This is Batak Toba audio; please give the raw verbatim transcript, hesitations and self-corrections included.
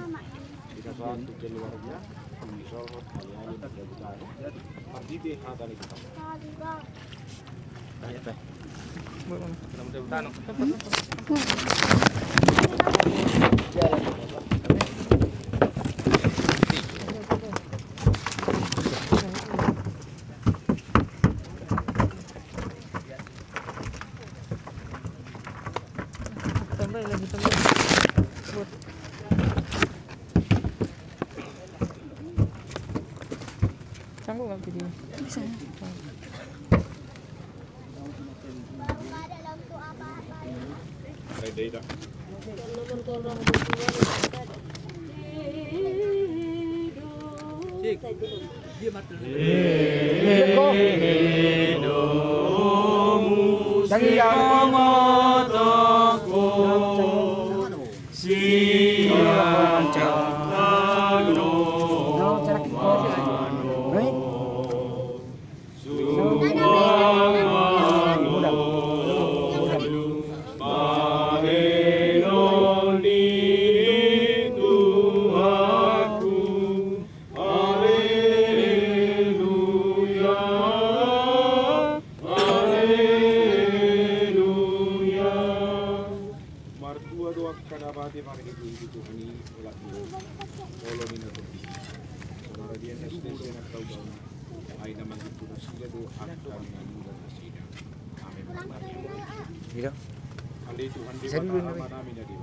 Di kasuan tu keluarga, di sohot, ali-ali, di dagu-dagu. Marhite hata ni Tuhan. Tambah lagi, tambah. Buat. Sanggup nggak video? Bisa. Sik. Haleluya. Martua do angka na mate marhite di Tuhan i, olat ni Tuhan. Olo ni na tondi. Songon dia na sude sian angka ugana. Ai na manggitu nasida do angka na niula nasida. Amen. Ale Tuhan Debata, Amanami na di